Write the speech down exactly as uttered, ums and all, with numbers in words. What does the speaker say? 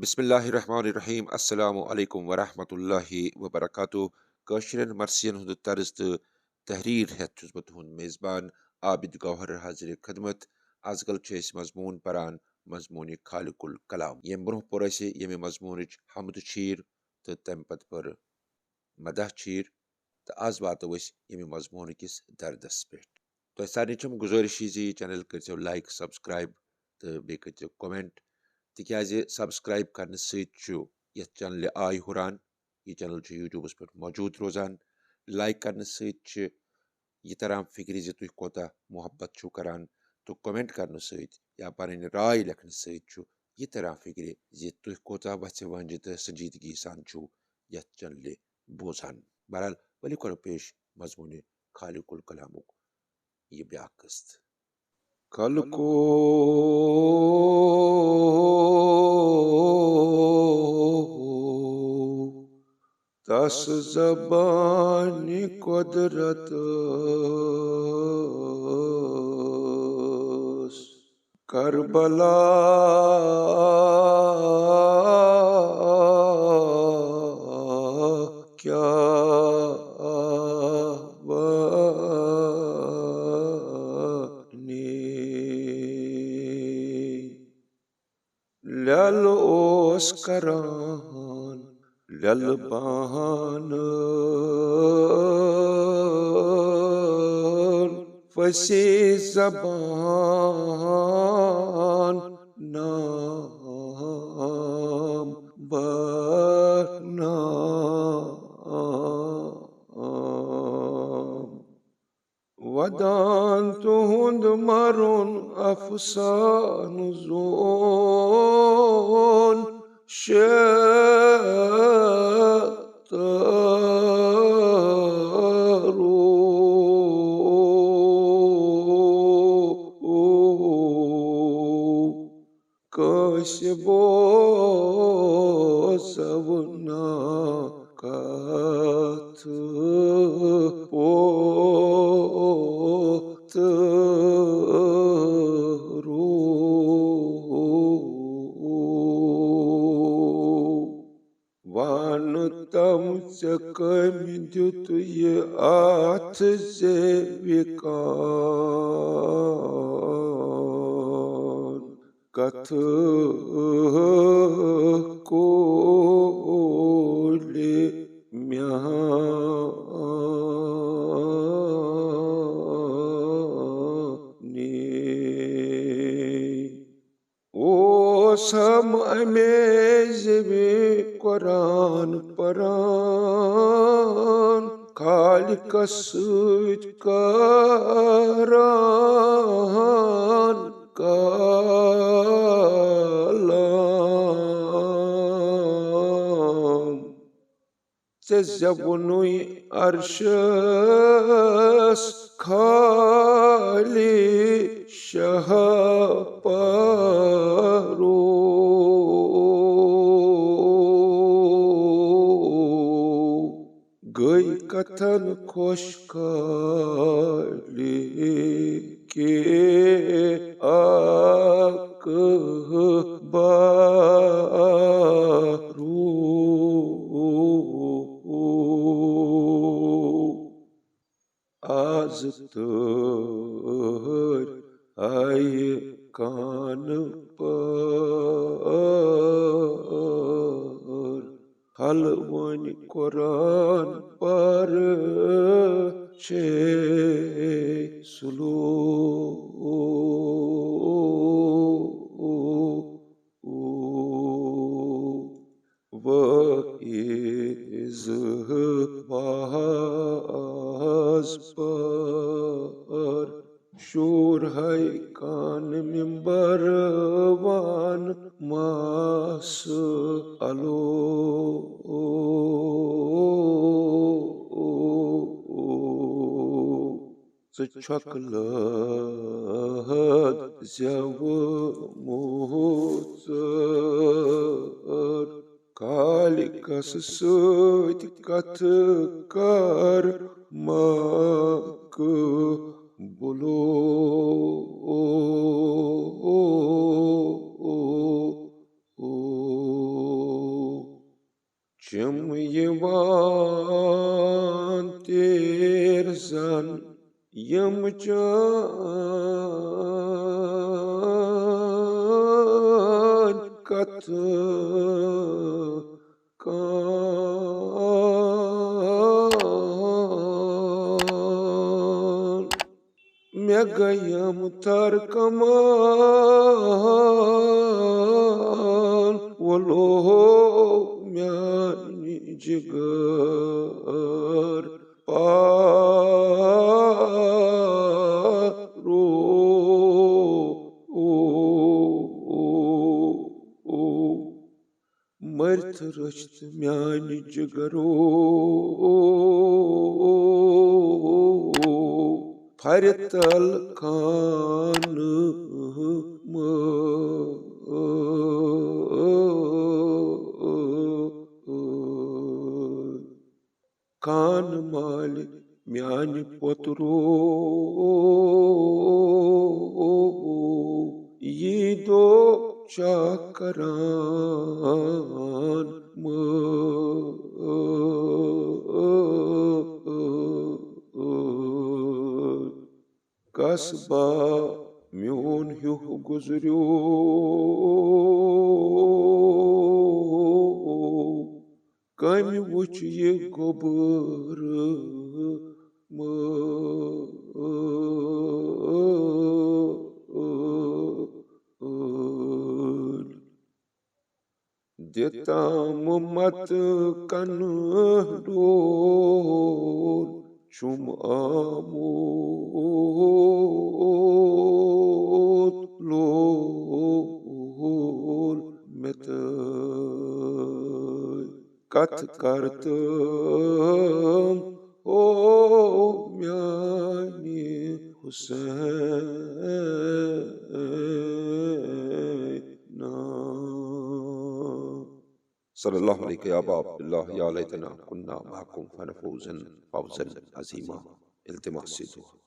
بسم اللہ الرحمن الرحیم۔ السلام علیکم ورحمۃ اللہ وبرکاتہ۔ کٲشرٮ۪ن مرثین ہُنٛد طرز تہٕ تحریر ہٮ۪تھ چھُس بہٕ تُہُنٛد میزبان عابد گوہر حاضر خدمت۔ آز کل چھِ أسۍ مضموٗن پران، مضموٗنِ خالق الکلام۔ ییٚمہِ برٛونٛہہ پوٚر اَسہِ ییٚمہِ مضموٗنٕچ حمد شیٖر تہٕ تَمہِ پتہٕ پٔر مدح شیٖر، تہٕ آز واتو أسۍ ییٚمہِ مضموٗنہٕ کِس دردس پٮ۪ٹھ۔ تۄہہِ سارنٕے چھم گُزٲرِش یہِ زِ یہِ channel کٔرۍزیو like، subscribe تہٕ بیٚیہِ کٔرۍزیو comment، تِکیازِ subscribe کرنہٕ سۭتۍ چھُ یتھ channelہِ آے ہُران۔ یہِ channel چھُ YouTubeس پٮ۪ٹھ موجود روزان۔ Like کرنہٕ سۭتۍ چھِ یہِ تران فکرِ زِ تُہۍ کوتاہ محبت چھِو کران، تہٕ comment کرنہٕ سۭتۍ یا پنٕنۍ راے لیکھنہٕ سۭتۍ چھُ یہِ تران فکرِ زِ تُہۍ کوتاہ وژھِ وٲنجہِ تہٕ سنجیدگی سان چھِو یتھ channelہِ بوزان۔ بہرحال، ؤلِو کرو پیش مضموٗنِ خالق الکلامُک یہِ بیاکھ قسط۔ خلقو تس زبانِ قدرت کربلا کیا وانی۔ لل اوس کران لل بانن فصیح زبان نام بدنام۔ ودان تہند مرن افسانہٕ زون شیطان۔ کٲنٛسہِ بوزو نہٕ کتھ پوٚت روٗ۔ وَن تَم، ژےٚ کٔمۍ دیُت یہِ اَتھ زیوِ کان؟ کَتھٕ کولہِ میٛانہِ۔ اوس ہم امیزِ بی قرآن پران، خالقس سۭتۍ کران کلام۔ ژےٚ زٮ۪وُنُے عرشس خالی شاہ پرو۔ گٔے کتھن خۄش خالی کے اکھ بارو۔ آز تٲرۍ آیہِ کانہٕ پٲرۍ، پھلوٕنۍ قرآن پرٕ چھے سلوٗ۔ وٲعظ واز پر، شور ہے کان ممبر وان ماس الو۔ ژٕ چھکھ لحد زٮ۪وٕ موژر، خالقس سۭتۍ کتھٕ کر مقبولو۔ زن یِم چٲنۍ کتھٕ کان۔ مےٚ گٔیم تھر کمان، وولو میانہِ جگر پارو۔ مٔرِتھ رٔچھتھ میانہِ جگرو، پھرِ تل کانہٕ مٲلۍ۔ کانہٕ مٲلۍ میانہِ پوترو، یی دو چھا کران مٲلۍ۔ کس با میون ہیوٗ گُزریو، کٔمۍ وُچھ یہِ گوٚبُر مٲلۍ؟ دِتام مت کنہٕ ڈول چھُم آمُت لول مےٚ تہٕ۔ کتھ کرتم او میانہِ حسین۔ صلی اللہ علیک یا ابا عبداللہ، یا لیتنا کنا معکم فنفوز فوزا عظیما۔ التماس دعا۔